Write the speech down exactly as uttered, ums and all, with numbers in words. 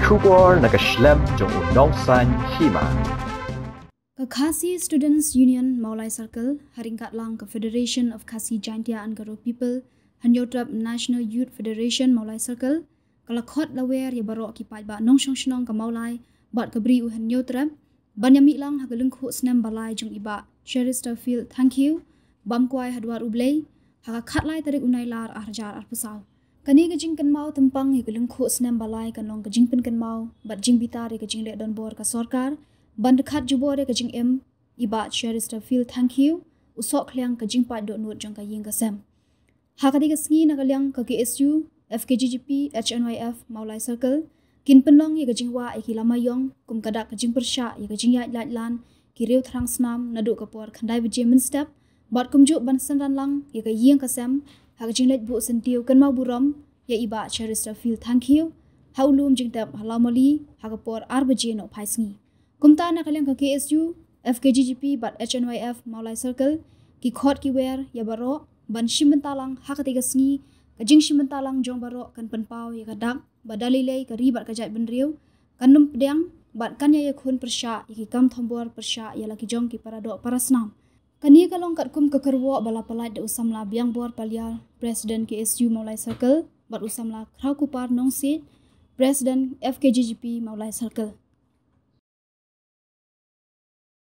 Khubor na ka shlem jong u nongsan hima. Ka Khasi Students Union Mawlai Circle, ha ryngkat lang ka Federation of Khasi Jaintia and Garo People, Hynñiewtrep National Youth Federation Mawlai Circle, ka la khot la wer ïa baroh ki paidbah nongshong shnong ka Mawlai bad ka Bri u Hynñiewtrep ban ïa mih lang ha ka lyngkhuh snem ba lai jong i Bah Cheristerfield Thangkhiew, bam kwai ha dwar U Blei, ha ka khatlai tarik u Nailar arhajar arphew saw. Kane ka jingkynmaw tympang ïa ka lyngkhuh snem ba lai kan long ka jingpynkynmaw bad jingbitar ïa ka jingleh donbor ka sorkar ban dkhat jubor ïa ka jingim i Bah Cheristerfield Thangkhiew, u sohkhliang ka jingpait dohnud jong ka ïing ka sem. Ha kata ka sngi, na ka liang ka K S U, F K G G P, H N Y F Mawlai Circle kin pynlong ïa ka jingwah ïa ki lama ïong kum ka dak ka jingpyrshah ïa ka jingïaid laitlan ki riew thrang snam naduh ka por khyndai baje mynstep, bad kumjuh ban synran lang ïa ka ïing ka sem ha ka jingleit buh syntiew kynmaw burom ïa i Bah Cheristerfield Thangkhiew ha u lum jingtep ha Lawmali ha ka por ar baje nohphai sngi. Kumta, na ka liang ka K S U, F K G G P bad H N Y F Mawlai Circle ki khot ki wer ïa baroh ban shim bynta lang ha kata ka sngi. Ka jingshim bynta lang jong baroh kan pynpaw ïa ka dak ba da lei lei ka ri bad ka jaitbynriew kan ym pdiang bad kan ïa ïakhun pyrshah ïa ki kam thombor pyrshah ïa la ki jong ki paradoh parasnam. Kane ka long katkum ka kyrwoh ba la pyllait da u samla Biangbor Paliar, President K S U Mawlai Circle, bad u samla Khrawkupar Nongsiej, President F K G G P Mawlai Circle.